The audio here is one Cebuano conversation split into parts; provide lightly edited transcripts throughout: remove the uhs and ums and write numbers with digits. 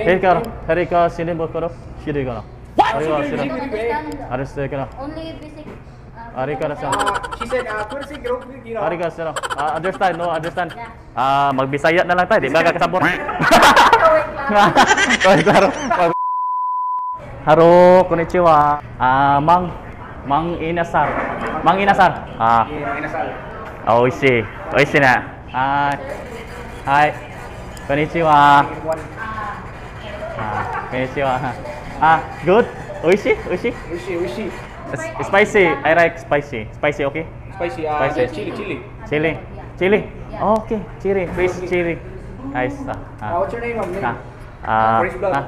Name, Herika, name. Herika, sino mo ko? Shirigana. Ariga, Sige, sino? sige. Understand. Ariste ka na. Only basic. Ariga na siya. She said, kursi group, you know. Ariga, sino? Ah, understand, no, understand. Yeah. Ah, magbisaya na lang tayo, di ba kakasabot? Wait lang. Klaro, klaro. Haro, konnichiwa. Ah, Mang Inasar. Mang Inasar. Ah, Yeah, inasal. oishi. Oishi na. Ah, hi. Konnichiwa. One. Ah, konnichiwa. Ah, good. Oishi? Oishi? Wishi, wishi. Spicy. I like spicy. Spicy, okay? Spicy, Spicy. chili, chili. Chili. Chili. Yeah. Oh, okay. Chili. Please, chili. Nice. Ah, What's your name, ma'am? Name? Ah, ah, Forest vlog. Ah,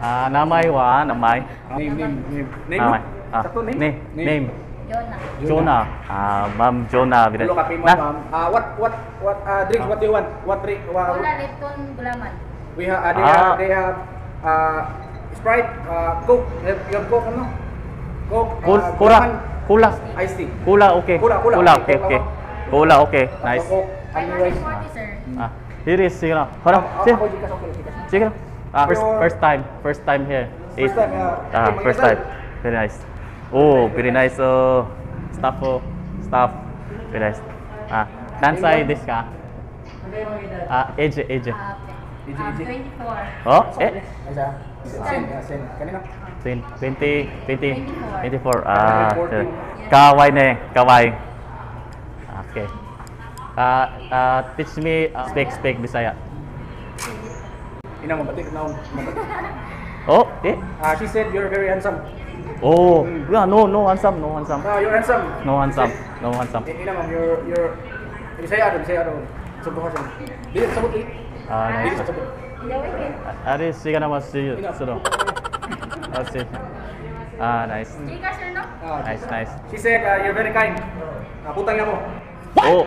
ah, namay wa, namay. Name, name, name. Name, Namay. no? Ah, Sakto, name? Name. Jonah. Jonah. Ah, Ma'am Jonah. Hello, kape mo, Na, ma'am. What drinks, what do you want? What drink? What, Wala Lipton gulaman. We have, they Ah. have, they have, Sprite, Coke. You have Coke, ano? Coke, Kura. gulaman, Kula. iced tea. Kula, okay. Kula, kula. Kula, okay, Coke, okay. ako. Kula, okay. Nice. Coke, ano rice? 540, sir. Ah, here is, sige na. Hold on. Ah, Sige. ako, Gcash, okay, Gcash. Sige na. Ah, first time. First time here. First time, yeah. Ah, Okay, first mag-inasal. time. Very nice. Oh, very nice. Oh, staff oh. Staff. Very nice. Ah, nansai desu ka? Ah, age, age. Ah, okay. Easy, easy. 24. Oh, eh. Ay, send, send. Kanina? 20, 20, 20, 24. Ah, 14. kawaii ne, kawaii. Okay. Ah, ah, teach me speak speak Bisaya. Ina, mabati ka na. Mabati. Oh, eh. Ah, she said you're very handsome. Oh, yeah, no, no handsome, no handsome. Ah, you're handsome. No handsome, no handsome. Eh, ina, ma'am, you're Bisaya daw, Bisaya daw. Sabot ka siya. Dili, sabot eh. Ah, Dili, nice. sabot. Ari, sige na mas sige. Sudo. Ah, sige. Ah, nice. Gcash, sir, no? Ah, Nice, nice. She said you're very kind. Ah, putang ina mo. Oh,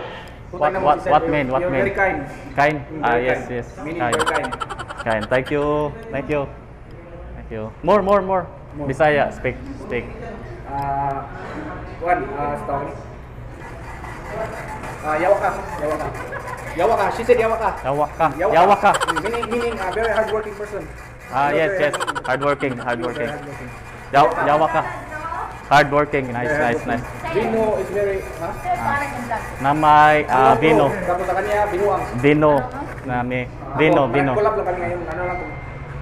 Putang what ina mo, what she said, what mean? What you're mean? very kind. Kind? Ah, very yes, kind. yes. Meaning Kind. very kind. Kind. Thank you. Thank you. Thank you. More, more, more. More. Bisaya, speak, speak. Ah, one, sa tawag ni. Ah, yawa ka, yawa ka. Yawa ka. She said yawa ka. Yawa ka. Yawa ka. Meaning very hardworking person. Ah, You're yes, very yes. hardworking. Hardworking, hardworking. Very hardworking. Yawa ka. Hardworking. Nice, Very nice, hardworking. Nice. Vino is very, ha? Sir, parang yung vlog. Namay, ah, Vino. Tapos sa kanya, binuang. Vino. Nami. Vino, Ako, vino. Collab lang kami ngayon. Ano lang to?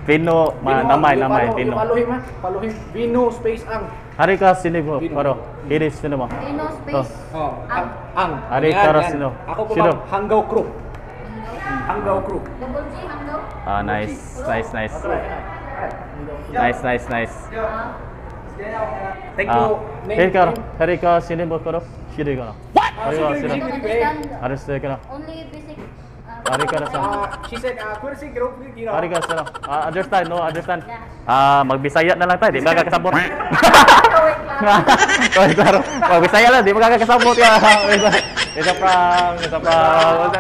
Vino, ma, Vino, namay, yung namay, follow, vino. Yung follow him, ha? Follow him. Vino space ang. Hari ka sino Vino. Paro. Here is sino mo. Vino space. Oh, Ang. ang. Ari, Yan, tara, yan. sino? Ako po, Sino? ma'am, Hanggaw Crew. Hanggaw Crew. Double G, hanggaw. Ah, nice, nice, nice. Nice, nice, nice. Ah, Thank you. Ah, Name, hari ka, name. hari ka sino mo paro. Shiri ka na. Ah, Hari ka sige, sino. sige. don't understand. Ariste ka na. Only basic. Ari ka na sa. Ah, she said, kursi group, you know. Hari ka sino. Ah, understand, no, understand. Yeah. Ah, magbisaya na lang tayo, di ba kakasabot? Wait lang. Klaro, klaro. Magbisaya lang, di ba kakasabot ya. It's a prank, it's a prank.